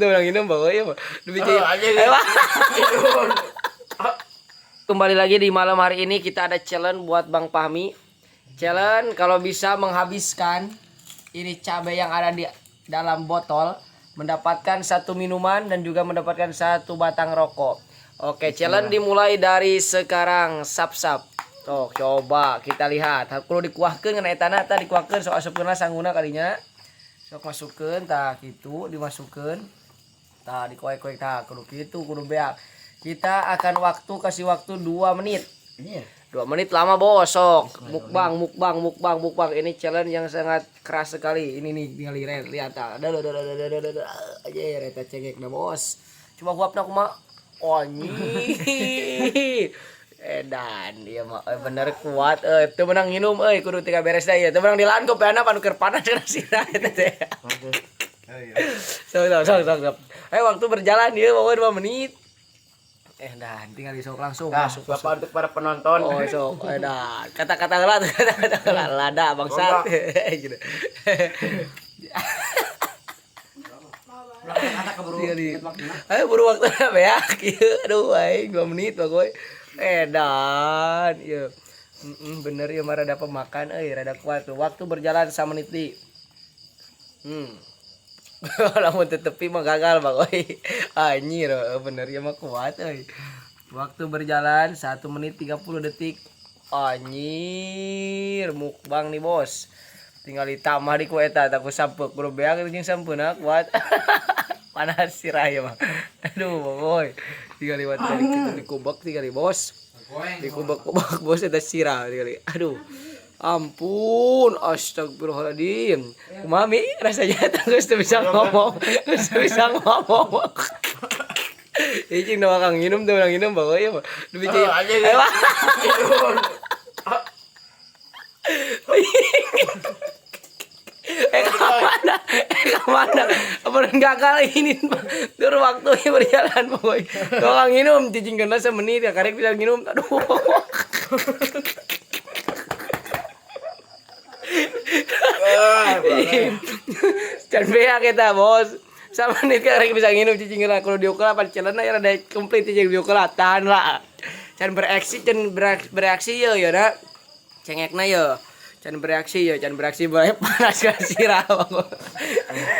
Orang minum bawa ya, demi Oh, aja. Kembali lagi di malam hari ini kita ada challenge buat Bang Fahmi. Challenge kalau bisa menghabiskan ini cabai yang ada di dalam botol, mendapatkan satu minuman dan juga mendapatkan satu batang rokok. Oke, challenge dimulai dari sekarang. Sap-sap. Tuh, coba kita lihat. Kalau dikuahkeun kana etana tah, dikuahkeun, sok asupkeun lah sanguna kalinya. Sok masukkeun tah kitu, dimasukkeun. Tah, dikoek-koek tah, kudu kitu, kudu beak. Kita akan waktu kasih waktu 2 menit. Iya. 2 menit lama, bos, sok. Mukbang, mukbang, mukbang, mukbang. Ini challenge yang sangat keras sekali. Ini nih, tinggal lihat, lihat tah. Aduh, aduh, aduh, aduh, aduh, aduh. Aja ya, eta cengek dah, bos. Coba guapna kumaha? Oh, anjing. Edan, dia mah bener kuat euy. Teu meunang nginum euy, kudu tiga beres dah ieu. Teu meunang dilaan kopiana panu keur panas kana sirah eta teh. Sok, sok, sok, sok, sok. Ayo, waktu berjalan ya, bawa 2 menit. Eh, dan tinggal disok langsung Nah, masuk. Bapak untuk para penonton. Oh, sok. Eh, dah. Kata-kata lah, kata-kata lah, lada bangsat. Gitu. Kata keburu. Tinggal Ayo buru waktu beak ieu. Aduh, aing 2 menit bagoy. Eh, dan ieu. Bener ya mah rada pemakan euy, rada kuat tuh. Waktu berjalan sama menit di. Lamun tetepi mah gagal bagoy. Anjir, bener ya mah kuat euy. Waktu berjalan 1 menit 30 detik. Anjir, mukbang nih, bos. Tinggal ditambah di ku eta tak ku sampeuk kudu beak jeung sampeuna kuat. Panas sirah ya mah. Aduh, boy. Tinggal liwat dari kitu dikubek tinggal di bos. Dikubek-kubek, bos, eta sirah tinggal. Aduh. Ampun, astagfirullahaladzim. Kumaha, Mi? Rasanya geus teu bisa ngomong. Geus teu bisa ngomong. Icing doang kang minum tuh, orang minum bawa ya. Demi Oh, aja. Eh, wah. Eh, kemana? Eh, kemana? Apa gagal ini? Tur waktu berjalan boy. Tukang minum cicing kena semenit ya karek bisa minum. Aduh. Can beak kita, bos. Sama nih karek bisa nginum cicing kena kalau diukur apa celana ya rada komplit cicing diukur tahan lah. Can bereaksi, can bereaksi yo yo na. Cengekna yo. Can bereaksi yo, can bereaksi mulai panas kan sirah.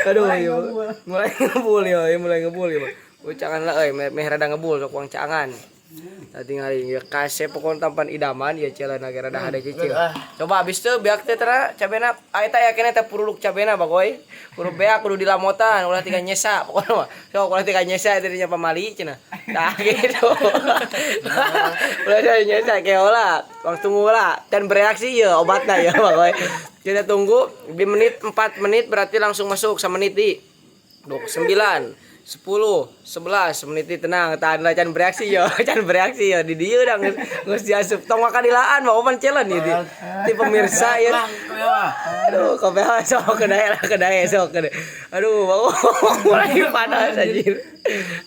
Aduh yo. Mulai ngebul yo, mulai ngebul yo. Ucangan lah euy, meh rada ngebul sok uang cangan. Tadi tinggal ya kasep pokon tampan idaman ya celana ge rada hade cicil. Coba habis tuh beak teh tera cabena eta ya kene teh puruluk cabena bagoy. Kudu beak kudu dilamotan ulah tiga nyesa pokona mah. Sok ulah tiga nyesa eta nya pamali cenah. Tah gitu. Ulah tiga nyesa keola, langsung tunggu dan bereaksi ya obatna ya bagoy. Kita tunggu di menit 4 menit berarti langsung masuk sama menit di 9 10 11 menit di tenang tahan lah can bereaksi yo can bereaksi yo di dieu dah geus geus diasup tong maka dilaan mau pan challenge ieu di pemirsa ya. Aduh, kopi sok kedai lah, kedai sok kedai. Aduh, mau mulai panas anjir.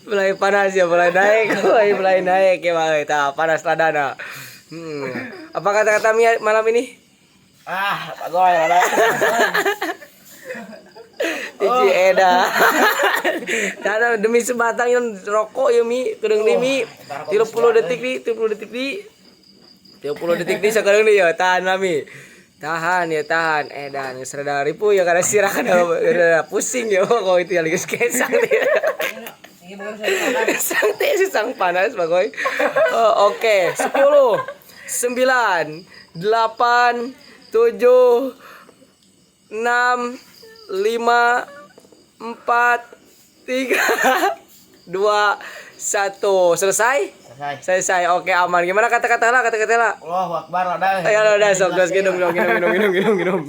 Mulai panas ya, mulai naik, mulai mulai naik ya bang. Tah, panas ladana. Apa kata-kata Mia malam ini? Ah, bagoy lah. Cici Eda. Karena demi sebatang yang rokok ya Mi, kedeung di Mi. 30 detik nih, 30 detik nih. 30 detik nih sekarang nih ya, tahan lah Mi. Tahan ya, tahan. Edan geus rada ripuh ya karena sirah kan udah pusing ya kok itu yang geus kesang teh. Kesang teh si sang panas bagoy. Oh, oke, 10 9 8 7 6 5 4 3 2 1. Selesai? Selesai. Selesai. Oke, aman. Gimana kata-kata lah, kata-kata lah? Allahu Akbar lah dah. Ayo udah sok gas minum minum minum minum minum minum.